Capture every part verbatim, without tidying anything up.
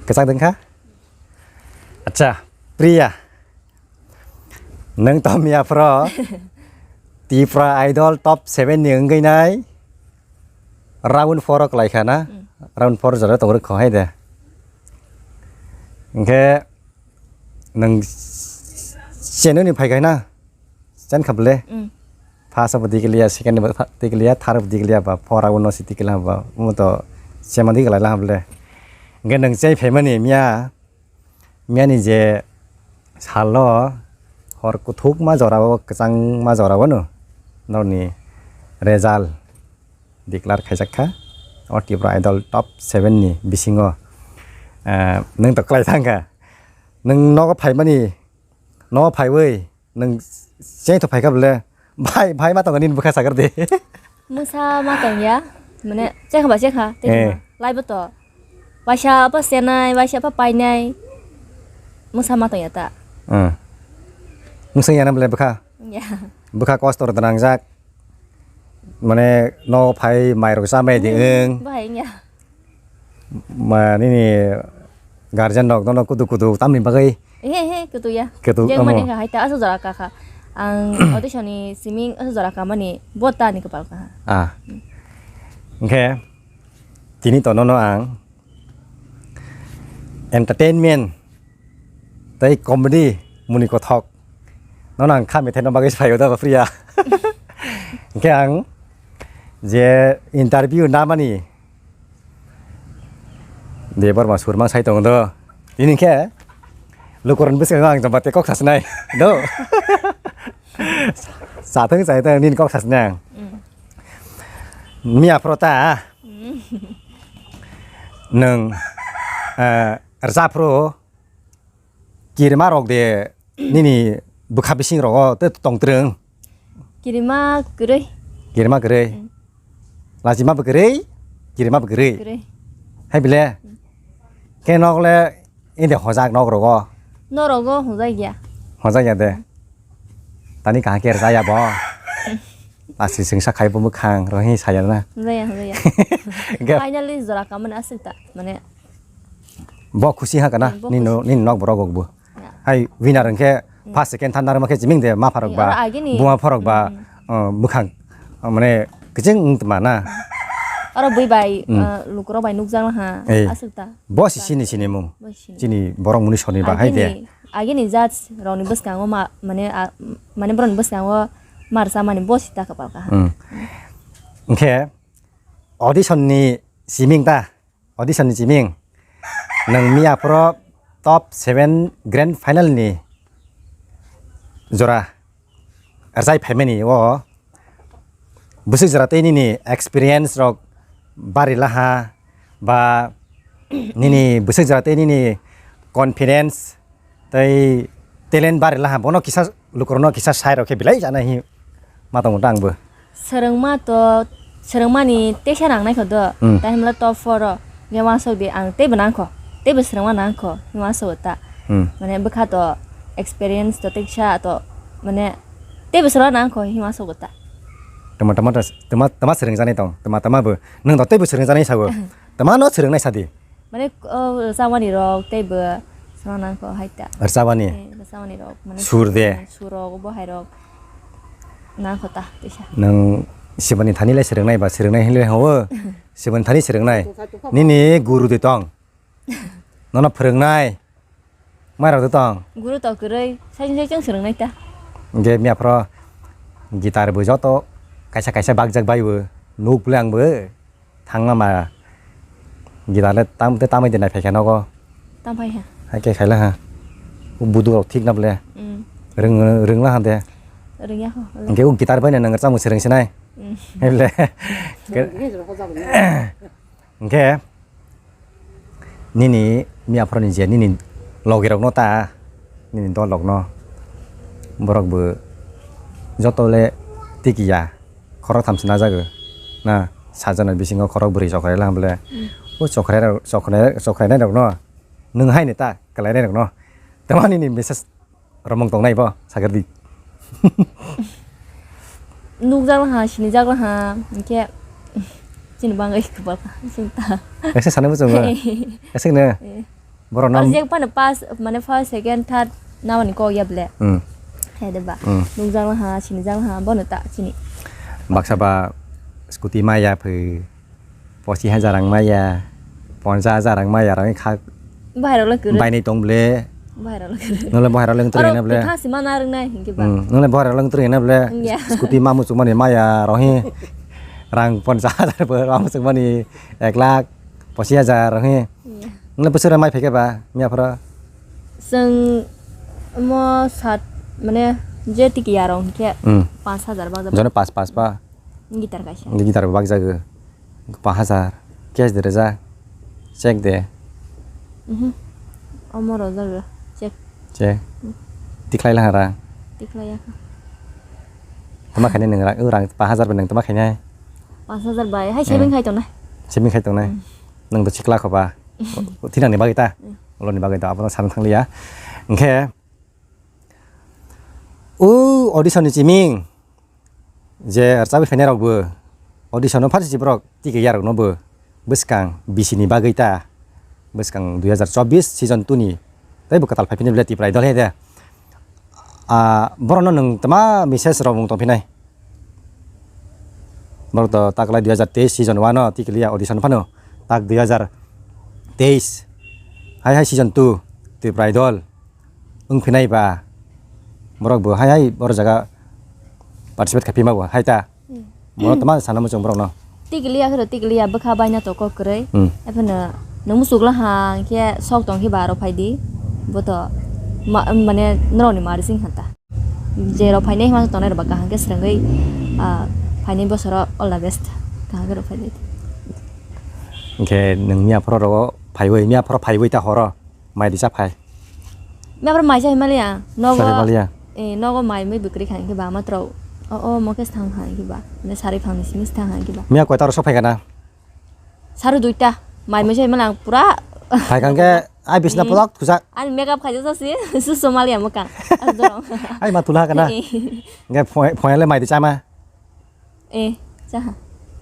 Kwchak dwng kha? Acha, Priya. Nwng to miya phro Tipra Idol top seven ni wngwi nai round four o kwlai kha na? Mm. Round four jora tong rwkho hai de. Hwnkhe nwng chenwi ni phai khai na? Chen kha bwle? Mm. First abo tikliya, second abo tha-, tikliya, third abo tikliya ba, four abo no si tikliya ba, omo to chema di kwlai la ha bwle. Hwnkhe nwng chai phaimani miya, miya ni je salo hor kuthuk ma jora o, kwchang ma jora o no, norni result declare khaijak kha. O Tripura Idol top seven ni bisingo, eh, nwng to kwlai thang kha. Nwng nogo phaimani, nogo phaiwi, nwng cheng to phaikha bwle, bhai, bhai ma tongo nini bwkha sakar de. Mwsa ma tongya, mane chekha ba chekha, tei Eh. chekha. Laibo to. Waisa apa senai, waisa apa painai. Mwsa ma tongya ta. Hmm. Mwsa yana bwle bwkha? Ya. Bwkha kosto rw nangjak. Mane no phai mai rok chamai di Hmm, wng. Bahai wngya. Ma nini guardian rok no kudu kudu tamni bagwi. He, he, kutu ya. Kutu, Jeng mani omo. Ka hai ta aswk jora ka kha. Ang audition ni siming aswk jora ka mani bo ta ni kwpal ka ha. Ah. Hwnkhe tini to nono ang entertainment tei comedy muni kothok nono ang kha methai no bagwi phai o da Priya. Hwnkhe ang je interview namani Debbarma surmang sai tongo do. Tini khe lukurokni bwskango ang joma tei kok sasinai do. Sathung sai tong nini kok sasinai ang. Mm. Miya phro ta. Mm. Nwng, eh, rwchap phro. Kirima rok de nini bwkha bising rogo te tong twrwng? Kirima kwrwi. Kirima kwrwi. Mm. Lachima bo kwrwi, kirima bo kwrwi. Kwrwi. Hai bile? Mm. Khe nok le inde hojak nok rogo? Norogo hojak ya. Hojak ya de. Mm. Tani kaham khe rwjak ya bo. Lasi sengsa khai bo mwkhang rohi saya na. Hojak ya, hojak ya. Ge- Finally jora kamani aswk ta, mane Bo khusi ha kana, Hmm, bo nini khusi. No-, nini nok borok rok bo. Ya. Hai winner hwnkhe Hmm. First, second, third narwkma khe chiming de ma pharok Ni ba, oro agini. Buma pharok ba, Hmm. Oh, bwkhang, oh, mane kiching wng tongma na. Oro bui bai, Hmm. Ah, lukurok bai nukjak na ha, Ei. Aswk ta. Bo si sini sini mung. Bo si sini. Chini borok muni soni ba hai de. Agini, agini judge rokni bwskango ma, mane, ah, mane borokni bwskango ma rwchapmani bo si ta kwpal kaham. Hmm. Hwnkhe audition ni siming ta? Audition ni chiming. Nwng miya phoro top seven grand final ni jora rwchai phaimani o bwswk jora tei nini experience rok bari laha ba nini bwswk jora tei nini confidence tei talent bari laha bono kisa lukurokno kisa sai rok khe belai chana hi ma tongo ta ang bo. Swrwngma to, swrwngmani teisa nang naikho do. Hmm. Tai hwnla top four o, hwnkhe uansuk di ang teibo nangkho, teibo swrwngma nangkho, hwnwi uansuk ta. Hmm. Mane bwkha to experience to teisa to, mane teibo swrwngma nangkho, hwnwi uansuk ta. Tama, tama, tama, tama swrwngjaknai tong, tama, tama bo. Nwng to teibo swrwngjaknai sago. Tama no swrwngnai sadi. Mane, o, rwchapmani rok teibo swrwngna nangkho hai ta. Rwchapmani? Eh, rwchapmani rok, mane, Sur de? Sur rok, bo hai rok nangkho ta, teisa. Nwng Sibani thani le swrwngnai ba swrwngnai hinwi le hwnwi? Sibani thani swrwngnai. Nini guru de tong? Nono phwrwngnai? Mai rok de tong? Guru to kwrwi, saisung saisung swrwngnai ta. Hwnkhe miya phoro guitar bo joto kaisa kaisa bakjak bai bo. Nuk le ang bo. Thangma ma gita le tam te tamai de nai phaikha nogo. Tam phai ha. Hai khe khaila ha. O budu rok thik na ble. Mm. Rwng, rwngla ha de. Rwngya ho. Hwnkhe o guitar bai nang rwchapmung swrwng sinai. Mm. Hai ble. Hwnkhe nini miya phoroni je nini logi rok no ta. Nini dol rok no borok bo joto le tiki ya khorok tham se na jago na sajana bisingo khorok bwrwi chokrai lang bole. Hmm. O chokrai rok chokrai chokrai nai rok no nwng hai ni ta kwlai nai rok no tamo nini message romong tong nai bo sakar di. Nukjak laha sinijak laha hwnkhe chini bagwi kwbal kha chini ta. Kaisa sanai muchungo. Kaisa no. Eh. Borok no reject phano pass, mane first, second, third namani kok ya ble. Hmm. Hai de ba. Hmm. Nukjak ha, sinijak ha, bono ta chini. Baksa ba scooty maya phi pochis hajar rang maya, ponchas hajar rang maya, rang kha. Bahai rok le kwrwi. Bainai tong ble. Bahai rok le kwrwi. Nole bahai rok le kwrwi na ble. Tha sima na rwngnai hinke ba. Hmm. Nole bahai rok le kwrwi na ble. Ya. Scooty ma muchung mani maya rohi. Rang ponchas hajar bo ma muchung mani ek lakh pochis hajar rohi. Ya. Nole bwswk rang mai phaikhe ba miya phoro. Chwng mo sat mane je tiki yarong khe Hmm. Panch hajar bang. Jono pas pas pa. Guitar kaisa. Guitar bak jago. Pas hajar. Cash de reza. Check de. Mhm. Omo rojak rw. Check. Check. Tikhlai lahara. Tikhlai ya. Tama khaini nang rang, rang pas hajar bai nang tama khaini. Pas hajar bai. Hai Hmm. Saving khai tongnai. Saving khai tongnai. Hmm. Nang to sikla khoba. Thinang ni bagwi ta. Hmm. Ulo ni bagwi ta. Abono san thang liya. Hingkhe. O audition ni chiming je rwchapwi phainai rok bo audition no first si borok tiki yarok no bo bwskang bisi ni bagwi ta bwskang dui hazar chobbish season two ni tei bo kwtal phai phini bwle Tiprai dol he de. Ah, borok no nwng tama message rok mung tong phinai. Borok to taklai dui hazar teis season one no tiki liya audition phano tak dui hazar teis hai hai season two Tiprai dol. Wng phinai ba borok bo hai hai borok jaga participate khai phima bo hai ta. Hmm. Borok tama sana muchung borok no. Tikiliya khero tikiliya bwkha baina to kok kwrwi. Hmm. Ephano nung muchuk la ha khe sok tong khe ba aro phai di. Bo to ma-, mane norok ni mari sing hanta. Je rok phainai hima tongnai rok ba kaham khe swrwngwi, ah, phainai bosoro all the best. Kaham khe rok phai di. Hingkhe nung miya phoro rogo phaiwi, miya phoro phaiwi ta horo. Mai risa phai. Mepra mai chai maliya, nogo. Chai maliya. Eh, nogo mai mui bwkrwi kha hwnkhe ba, matro. O, o, mokes thang kha hwnkhe ba. Ne sari phang ni simi thang kha hwnkhe ba. Miya koi taro sok phai kana? Saru duita. Mai mui chai maliya ang pura. Phai kha hwnkhe, ai bisna Hmm. Polok thujak. Ani makeup khai jasa si, susu maliya mokang. As dorong. Ai ma tula kana? Eh. Hwnkhe phoi-, phoyale mai di chama. Eh, chaha.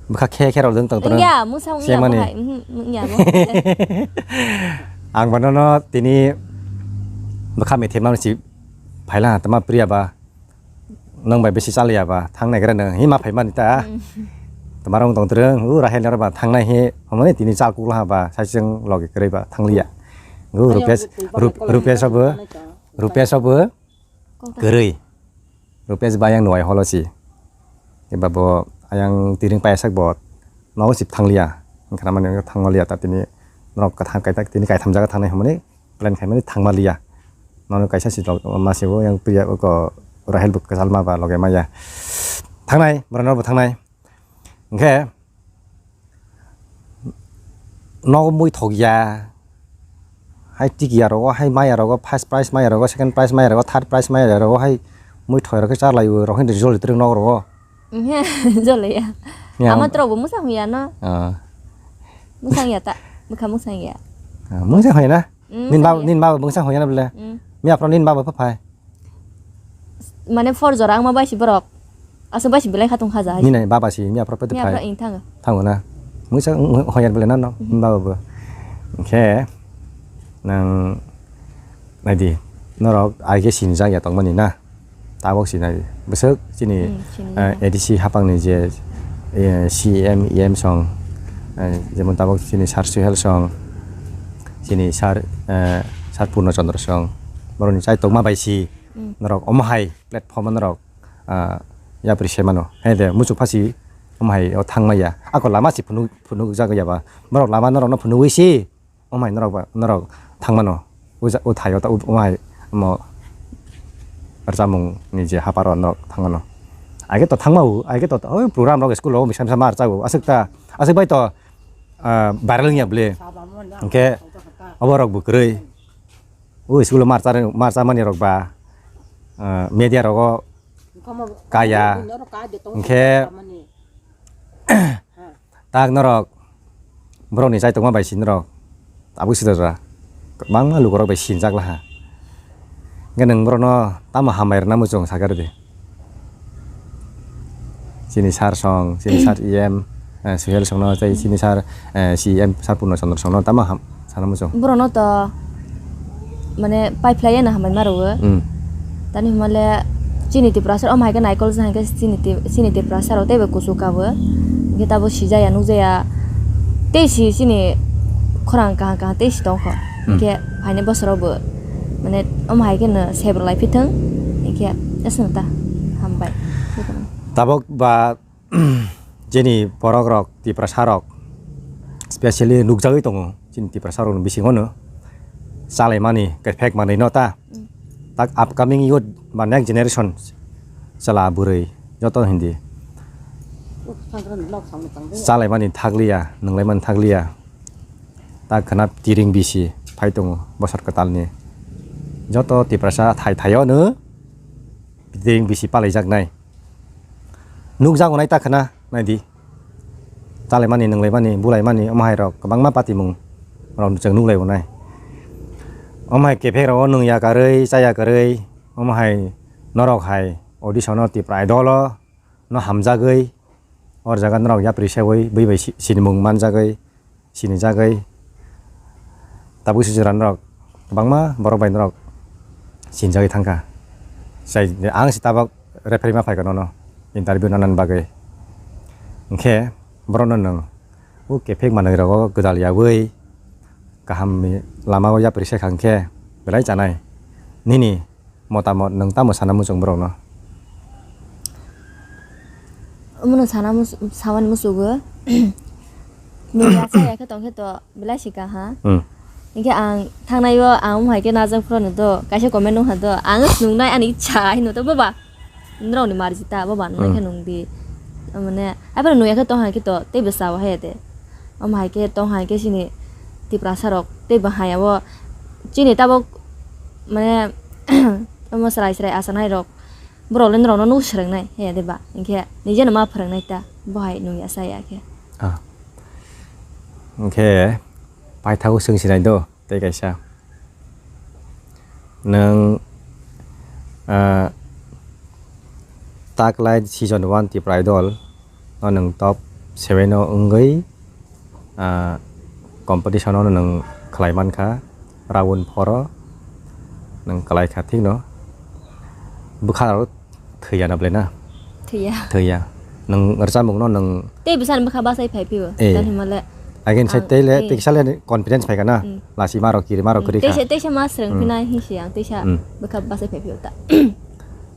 Bwkha khe khe rok dwng tong tong. Wngya, mungsa wngya Semani. Bo hai. Mhm, wngya bo. Ang bono no tini bwkha methemani si phaila tama priya ba. Nang bai bisi chaliya ba. Thang naigra nang hima phaimani ta. Hmm. Tama rong tong treng. U Rahel naro ba thangnai he. Homani tini chal kukla ba. Saicheng logi kwrwi ba thangliya. U Rupesh, Rup-, Rupesh obo. Rupesh obo. Kwrwi. Rupesh bai ayang nuhai holo si. Eba bo ayang tiring payasak bo nogo si thangliya. Wngkha na mani thangmaliya ta tini norok kwthang kaita tini kaitham jaga thangnai hwnmani plan khaimani thangmaliya. Nono kaisa si tok masi bo yang priya ko Rahel bo kwchal ma ba loge maya. Thangnai, borok no bo thangnai. Hwnkhe nogo muithok ya. Hai tikiya rogo, hai maya rogo, first prize maya rogo, second prize maya rogo, third prize maya rogo, hai muithok rok khe charlai o, rok hindri joli twrwng nogo rogo. Joli ya. Ya. Ama trok bo musang ya no. Ah. Musang ya ta, bwkha musang ya. Ah, musang ya na? Mm, nin baba, musang ya. Nin baba musang ya na bole. Mm. Miya pro nin baba pa phai. Mane for jora wngma bai si borok. Aswk bai si belai kha tong kha ja hai. Nini baba si miya phoro pwtwi Miya phai. Phoro ing thango. Thango na. Muisa hoyar belai na no Mhm. Baba bo. Hwnkhe nang naidi norok aige sinijak ya tongmani na. Tabok sinai bwswk chini Hmm, sinijak. Eh, A D C hapangni je eh, C M, E M song eh, jemon tabok chini Sir Suhel song chini Sir eh, Sir Purno Chandra song borokni chai tongma bai si Hmm. Norok omo hai platform o norok ah, yapri se mano. Hai de muchuk phasi omo hai o thang maya. Ako lama si phunuk phunuk jak ya ba. Borok lama norok no phunugwi si omo hai norok ba norok thang mano. O ja-, o thaio ta omo hai omo rwchapmung ni je haparo norok thang mano. Aige to thang ma o, aige to o program rok school o misa misa ma rwchap o. Aswk ta, aswk bai to ah, viral wngya bwle. Hwnkhe obo rok bo kwrwi. O school o marcha, marcha mani rok ba, ah, media rogo kaya. Hwnkhe tak norok borok ni chai tongma bai si norok tabuk si dojora kwbangma lukurok bai sinjak laha. Hwnkhe nwng borok no tamo hambai rwna muchung sakha rwdi. Chini sir song, chini sir E M, eh, Suhel song no, tei chini sir, eh, C E M, sir Purno Chandra song no tamo ham sana muchung. Borok no to mane paiphlai ya na hambai ma rwo. Hmm. Tani hwnba le chini Tiprasa rok, omo hai khe naikol se hai khe chini Ti-, chini Tiprasa rok teibo kuchuk kabo. Hwnkhe tabo sijaya nukjaya. Tei si chini khorang kaham kaham tei si tongkho. Hmm. Hwnkhe phaini bosorobo mane omo hai khe no sebra lai phithwng. Hwnkhe aswk ta hambai. Tabok ba Chini borok rok, Tiprasa rok, specially nukjagwi tongo chini Tiprasa rokni bisingo no chalaimani, kefek manwi no ta. Mm. Tak upcoming youth ba next generation, chwla bwrwi joto hindi chalaimani thakliya, nwnglaimani thakliya. Tak khna tiring bisi phai tongo bosor kwtalni. Joto Tiprasa thai thaio no tiring bisi palaijaknai. Nukjago nai ta khna, nai di. Chalaimani, nwnglaimani, bulaimani, omo hai rok kwbangma patimung rok chwng nuklai bo nai. Omo hai kefek rok o nwng ya karwi, cha ya karwi, omo hai norok hai audition o Tipra Idol o no hamjagwi, or jaga norok yapri sewi, bui bai si-, sinimung manjagwi, sinijagwi tabuk si jora norok kwbangma borok bai norok sinijagwi thangkha. Sai ang si tabok referee ma phaikha nono interview nanani bagwi. Hwnkhe borokno nwng o kefek manwi rogo gwdal yaui kaham ni lama o yapri se kha hwnkhe belai chanai. Nini motamot nwng tamo sana muchung borokno? Omono sana mus-, samani musugo. Nini asa ya khe tong khe to belai sika ha. Hmm. Hingke ang thangnai o ang omo hai khe najak phuru no do, kaisa comment nung ha do. Ang snungnai ani icha hino to baba. Nrok ni marji ta baba nung Hmm. khe nung di. Mane, aphano nung ya khe tong hai khe to, tei bwsa o hai de. Omo hai khe tong hai khe chini Tiprasa rok tei bo hai abo chini tabok mane omo chwrai chwrai asanai rok borok le norok no nuk swrwng nai he de ba hinkhe nije no ma phwrwng nai ta bo hai nung ya sa ya khe. Ah. Hinkhe paithago swng sinai do. Tei kaisa, nwng, ah, Taklai season one Tipra Idol no nwng top seven o wngwi, ah, competition o nwng khlai mankha, round four o nwng kwlai kha, thik no? Bwkha rok thwiya na belai na? Thwiya. Thwiya. Nwng rwchapmung no nwng tei bwsani bwkha bachai phai phio. Eh. Tani hwnba le again side ang, tei le eh. Tei kisa le confidence phai kana. Mm. Lasi maro kiri maro Mm. Kiri kha. Teisa, teisa ma sreng Mm. Phina hinsi ang teisa Mm. Bwkha bachai phai phio ta.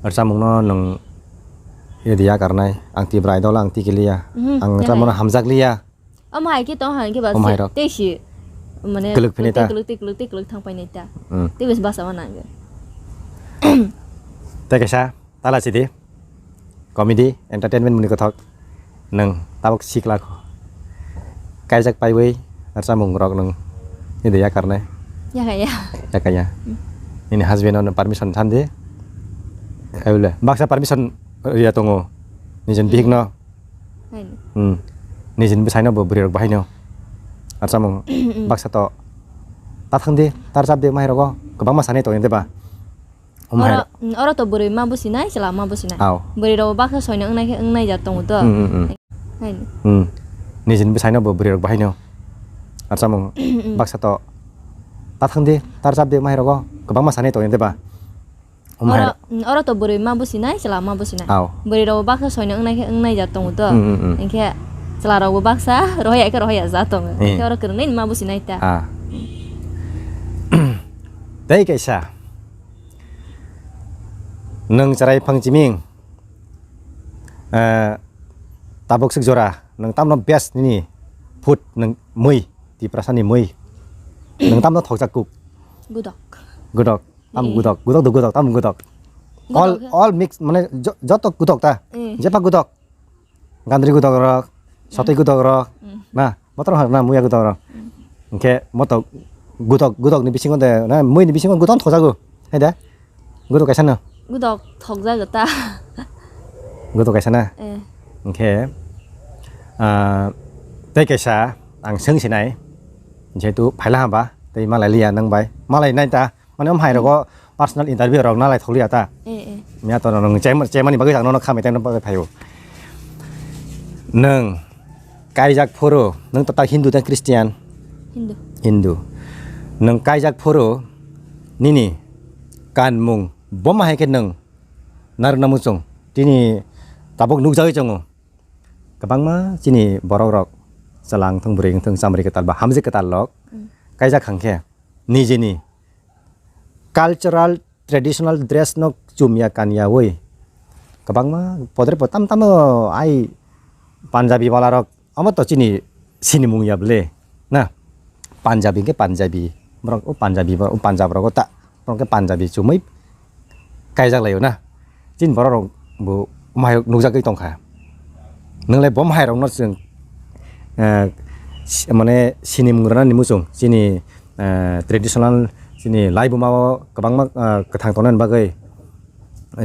Rwchapmung no nwng ye diya karnai. Ang Tipra Idol ang tikiliya. Mhm, ang ya rwchapmung no hai. Hamjak liya. Omo hai khe tong hai khe ba Omo hai se rok. Tei si mane Kwlwk phini tei ta. Kwlwk tei kwlwk tei kwlwk thang painai ta. Mm. Tei bwsa basa ma nang. Tei kaisa tala sidi comedy entertainment muni kothok nwng tabok sikla kho. Kaijak paiwi rwchapmung rok nwng nini ya karnai. Ya kaya. Ya kaya. Mm. Nini husband no permission than di. Ai bole baksa permission ya tongo. Nijin bihik no. Haino. Hmm. Nijini bwsaino bo bwrwi rok bahaino. Rwchapmung baksa to ta thang di, ta rwchap di, mai rogo kwbangma sanai tongo de ba. Omo hai Oro, rok. Mm, oro to bwrwi ma businai, chwla ma businai. Aw. Bwrwi rok baksa soino wngnai khe wngnai ja tongo to. Hmm, hmm, hmm. Haino. Hmm. Nijini bwsaino bo bwrwi rok bahaino. Rwchapmung baksa to ta thang di, ta rwchap di, mai rogo kwbangma sanai tongo de ba. Omo hai Oro, rok. Mm, oro to bwrwi ma businai, chwla ma businai. Aw. Bwrwi rok bo baksa soino wngnai khe wngnai ja tongo to. Mm, mm, mm. Hinkhe chwla rok bo baksa rohor ya khe rohor ya ja tongo. Eh. Hinkhe oro kwrwngnaini ma businai ta. Ah. Tei kaisa. Nwng chwrai phang chiming. Eh, tabuk swk jora. Nwng tamno best nini food nwng mui. Tiprasani mui. Nwng tamno thokjak kuk. Gudok. Gudok. Tam Eh. Gudok, gudok do gudok, tam gudok. Gudok All, he. All mix, mane jo-, joto gudok ta. Eh. Jepa gudok. Gandri gudok rok, sotoi gudok rok. Mm. Na, motor hak na muya gudok rok. Mm. Hingke moto gudok, gudok ni bisingo de, na, mui ni bisingo gudok thokjago. Hai da? Gudok kaisa no? Gudok thokjago ta. Gudok kaisa na? Eh. Hingke, ah, tei kaisa ang seng sinai. Jehetu phaila hamba, tei malai liya nang bai. Malai nai ta. Mane, omo hai rogo personal interview rok na lai thok liya ta. Eh, eh. Miya to nong chema-, chemani bagwi jagno no khamai tangna bagwi phaio. Nwng kaijak phuru, nwng to ta Hindu tei Christian? Hindu. Hindu. Nwng kaijak phuru, nini kanmung boma hai khe nwng narwkna muchung tini tabuk nukjagwi tongo. Kwbangma chini borok rok chwla wngthung, bwrwi wngthung, chamri kwtal ba hamjwk kwtal rok kaijak hwnkhe nijini cultural traditional dress no chumya kanyawi kwbangma podre po tam tamo ai Punjabi wala rok omo to chini sinimung ya ble na Punjabi hwnkhe Punjabi borok o Punjabi borok o Punjab rok o ta borok khe Punjabi chumui kaijak laio na chini borok rok bo omo hai rok nukjagwi tongkha. Nwng le bo hai rok no chwng mane sinimung rwna ni muchung chini traditional chini laibuma o kwbangma kwthang tongnani bagwi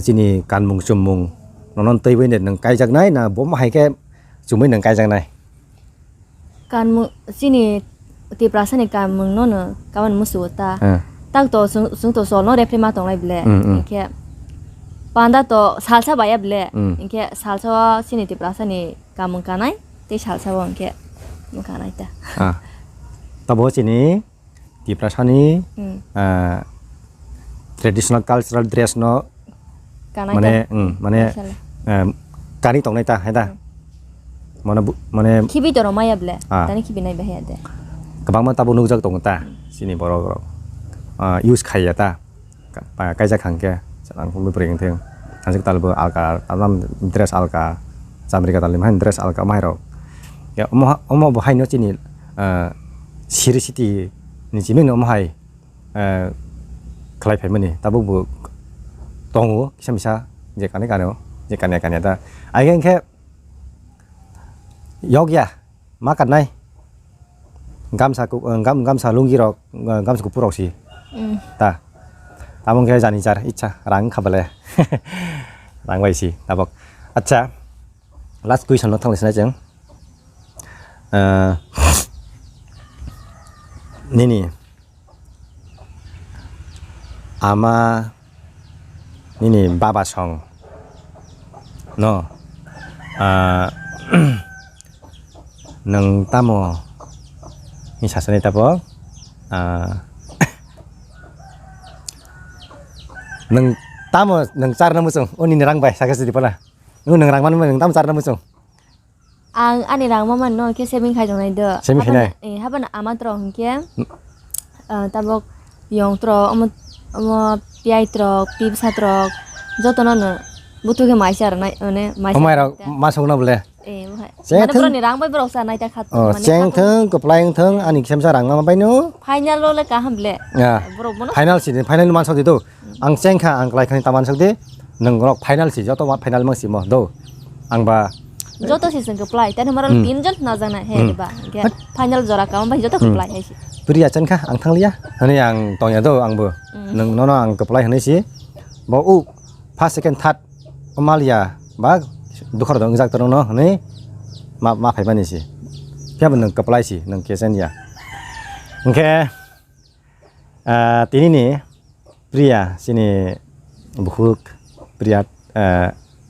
chini kanmung chummung nono twiwi nwng kaijaknai na bo hai khe chumui nwng kaijaknai? Kanmung chini Tiprasani kanmung nono kaban musugo ta. Tak to chwng to sol no rephre ma tongnai ble. Hinkhe panda to salsa baya ble. Hinkhe salsa o chini Tiprasani kamung kanai tei salsa o hinkhe kanai ta. Tabo chini Tiprasani traditional cultural dress no mane mane kani tongnai ta hai da mane mane khibi toro maya ble tani khibi nai bahaya de. Kwbangma tabo nukjak tongo ta chini borok rok use khaiya ta. Kaijak hwnkhe ang bwrwi wngthung hansi kwtal bo alka dress alka chamri kwtal ni dress alka mairok omo bo haino chini siri siti ni chimino omo hai khlai phaimani tabuk bo tongo kisa misa je kani kani je kani kani ta ai khe yokya ma katnai gamsa gamsa lungi rok gamsa kuphur rok si ta tabuk khe jani jar icha rang khabale rang bai si tabuk acha last question no thang sinai chwng nini ama nini baba song no nwng tamo ni sasani tabo nwng tamo nwng charna muchung o nini rang bai sakhe sidi pala nwng nwng rang mani nwng tamo charna muchung. Ang ani rang ma mano khe saving khai tongnai do. Saving khainai? Habana ama trok hinkhe tabok yong trok omo piyai trok pibsa trok jotono no butu khe maisa rwnai mane maisa. Omai rok ma sokna bole. Mane borok ni rang bai borok sa nai ta khat. Cheng thung kwplai wng thung ani kisa misa rang ma bai no. Final lo le kaham ble. Borok bono. Final si final man sok di do. Ang cheng kha ang kwlai khani ta man sok di. Nwng rok final si joto ma final mang si mo do. Ang ba joto si sengke plai tani mara tin jon na jana he ba ke final jora ka bai joto plai hai si. Priya chen kha ang thang liya hani ang tong ya do ang bo nwng nono ang kwplai hani si bo u first second third malia ba dukhar dong jak tong no hani ma ma phai mani si khe nwng kwplai si nwng ke chen ya hingke tini ni Priya chini bukhuk Priya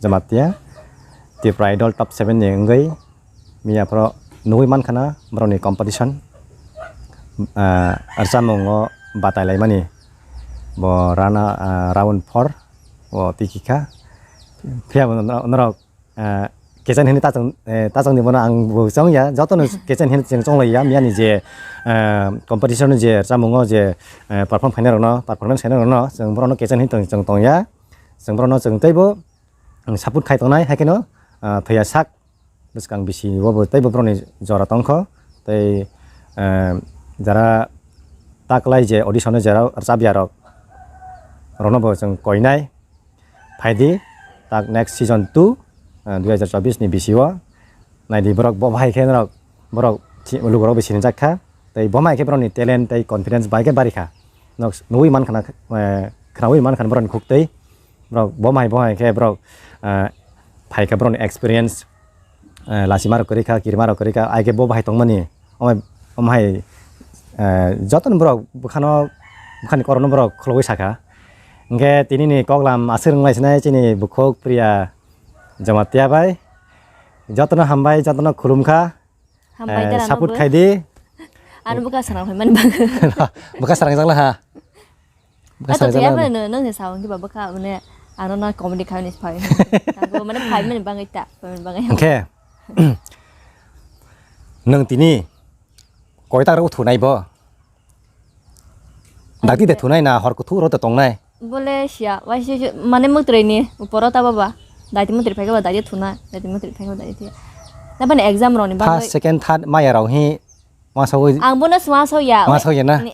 Jamatia Tipra Idol top seven ni wngwi miya phoro nugwi mankha borokni competition rwchapmung o batai laimani bo rana round four o tiki kha phiya bo norok Kechen hini tachwng tachwng ni bono ang bo chong ya joto no kechen hini chwng chong lai ya miya ni je competition ni je chamung o je perform khainai rok no performance khainai rok no chwng borok no kechen hini chwng tong ya chwng borok no chwng teibo support khai tongnai hai kheno thwiya sak bwskang bisi o bo teibo borok ni jora tong kho tei jara taklai je audition o jera rwchap ya rok rok no bo chwng koinai. Phaidi tak next season two dui hazar chobbish ni bisio naidi borok bo bahai khe norok borok lukurok bai sinijak kha tei bo mai khe borokni talent tei confidence bai khe bari kha. Nok nugui mankha khnaui mankha borokni khuktwi borok bo mai bo hai khe borok phaikha borokni experience. Lachima rok kwrwi kha kirima rok kwrwi kha ai khe bo bahai tongmani omo hai jotono borok bwkhano bwkhani korokno borok khulogwi sakha. Hwnkhe tini ni koklam aswk wng lai sinai chini bukhuk Priya Jamatia bai jotono hambai jotono khulumkha. Hambai da support khaidi. Ano bwkha sarang phaimani bagwi. Bwkha sarang jakla ha. Bwkha Ato salai tuya jana. Mane no, no se sao ki baba kha mane ano na comedy kha ni phai. Tango mane phai mane bangai ta, phai mane bangai. Oke. Nang tini koi tak rok thunai bo. Dakti de thunai na hor kuthu ro to tongnai. Bole sia, wai si si, mane mutri ni, uporo ta baba. Dai ti mutri phai ka ba dai ti thuna, dai ti mutri phai ka ba dai ti. Na bane exam roni ba. First, second, third maya rau hi. Masa wi. Ang bono sma so ya. Masa ya na. Ni